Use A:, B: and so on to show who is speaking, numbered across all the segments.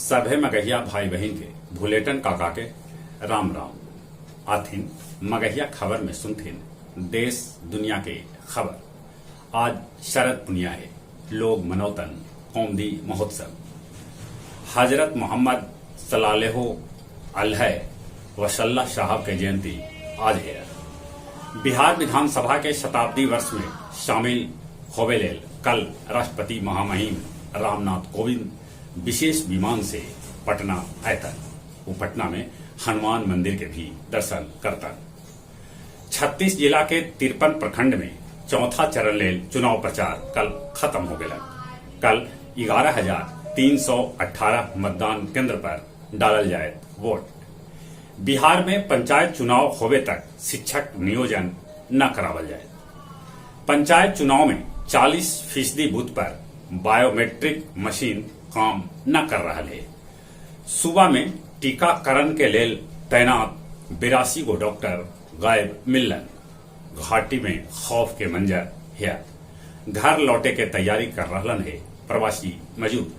A: सभे मगहिया भाई बहिन के भुलेटन काका के राम राम। आथिन मगहिया खबर में सुनथिन देश दुनिया के खबर। आज शरद पुनिया है, लोग मनौतन कौमदी महोत्सव। हजरत मोहम्मद सल्लल्लाहु अलैहि वसल्लम साहब के जयंती आज है। बिहार विधानसभा के शताब्दी वर्ष में शामिल होवे लेल कल राष्ट्रपति महामहिम रामनाथ कोविंद विशेष विमान से पटना अयतन। वो पटना में हनुमान मंदिर के भी दर्शन करतन। 36 जिला के 53 प्रखंड में चौथा चरण लेल चुनाव प्रचार कल खत्म हो गया। कल 11,318 मतदान केंद्र पर डालल जाए वोट। बिहार में पंचायत चुनाव होवे तक शिक्षक नियोजन न करावल जाए। पंचायत चुनाव में 40% बूथ पर बायोमेट्रिक मशीन काम न कर रहा है। सूबा में टीकाकरण के लेल तैनात 82 गो डॉक्टर गायब मिलन। घाटी में खौफ के मंजर है। घर लौटे के तैयारी कर रहलन है प्रवासी मजदूर।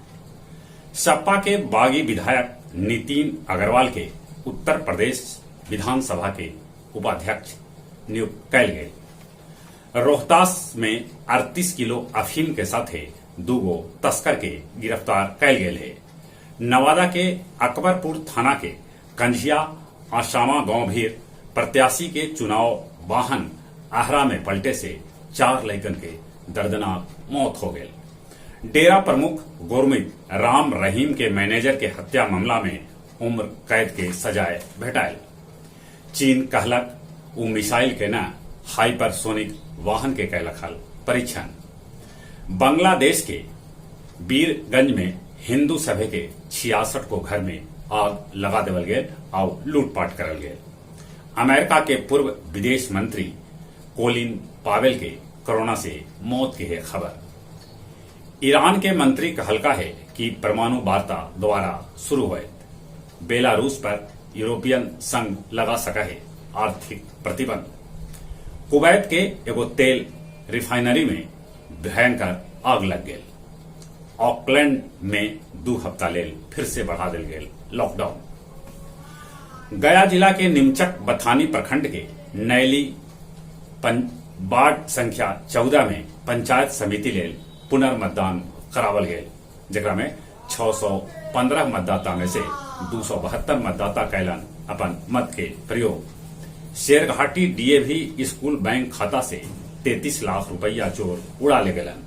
A: सपा के बागी विधायक नितिन अग्रवाल के उत्तर प्रदेश विधानसभा के उपाध्यक्ष नियुक्त कैल गए। रोहतास में 38 किलो अफीम के साथे दूगो तस्कर के गिरफ्तार कैल गेल है। नवादा के अकबरपुर थाना के कंझिया आशामा गांव भीर प्रत्याशी के चुनाव वाहन आहरा में पलटे से 4 लैकन के दर्दनाक मौत हो गई। डेरा प्रमुख गुरमीत राम रहीम के मैनेजर के हत्या मामला में उम्र कैद के सजाए भेटायल। चीन कहलक उ मिसाइल के न हाइपरसोनिक वाहन के कैलक हल परीक्षण। बांग्लादेश के वीरगंज में हिंदू सभे के 66 को घर में आग लगा देवल गेल और लूटपाट करल गेल। अमेरिका के पूर्व विदेश मंत्री कोलिन पावेल के कोरोना से मौत की है खबर। ईरान के मंत्री कहलका है कि परमाणु वार्ता दोबारा शुरू होए। बेलारूस पर यूरोपियन संघ लगा सका है आर्थिक प्रतिबंध। कुवैत के एगो तेल रिफाइनरी में भयंकर आग लग गेल। ऑकलैंड में 2 हफ्ता लेल फिर से बढ़ा दिल गेल लॉकडाउन। गया जिला के निमचक बथानी प्रखंड के नैली वार्ड संख्या 14 में पंचायत समिति लेल पुनर्मतदान करावल गेल, जेकरा में 615 मतदाता में से 272 मतदाता कैलन अपन मत के प्रयोग। शेरघाटी डीएवी स्कूल बैंक खाता से 33 लाख रुपया चोर उड़ा ले गलन।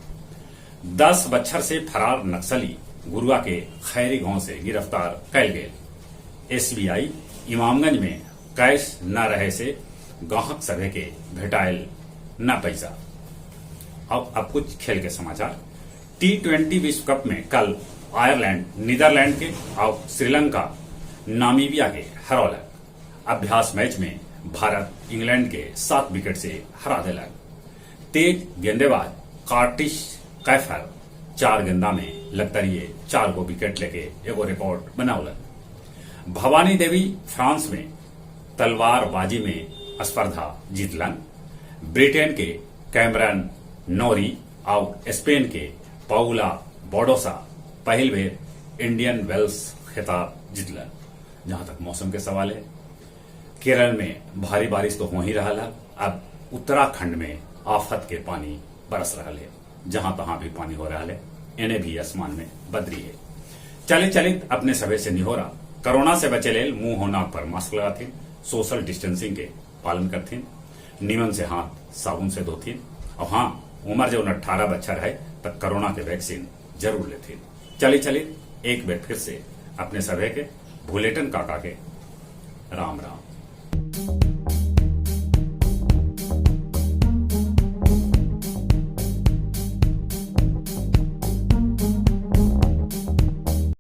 A: 10 बच्छर से फरार नक्सली गुरुआ के खैरी गांव से गिरफ्तार कैल गेल। एसबीआई इमामगंज में कैश न रहे से ग्राहक सभे के भेटायल न पैसा। अब कुछ खेल के समाचार। टी20 विश्व कप में कल आयरलैंड नीदरलैंड के और श्रीलंका नामीबिया के हरौलक। अभ्यास मैच में भारत इंग्लैंड के 7 विकेट से हरा दिलक। तेज गेंदेबाज कार्टिस कैफर 4 गेंदा में लगतरिये 4 गो विकेट लेके एगो रिकॉर्ड बनावलक। भवानी देवी फ्रांस में तलवारबाजी में स्पर्धा जीतलन। ब्रिटेन के कैमरन नोरी और स्पेन के पाउला बोडोसा पहल बेर इंडियन वेल्स खिताब जीतलन। जहां तक मौसम के सवाल है, केरल में भारी बारिश तो हो ही रहा है, अब उत्तराखंड में आफत के पानी बरस रहा है। जहां तहां भी पानी हो रहा है, इन्हें भी आसमान में बदरी है। चले चले अपने सभे से निहोरा, कोरोना से बचे लेल मुंह हो नाक पर मास्क लगाथिन, सोशल डिस्टेंसिंग के पालन करथिन, नीमन से हाथ साबुन से धोथिन और हाँ, उम्र जब 18 बच्चा रहे तब कोरोना के वैक्सीन जरूर लेथिन। चले चले एक बार फिर से अपने सभे के भुलेटन काका के राम राम।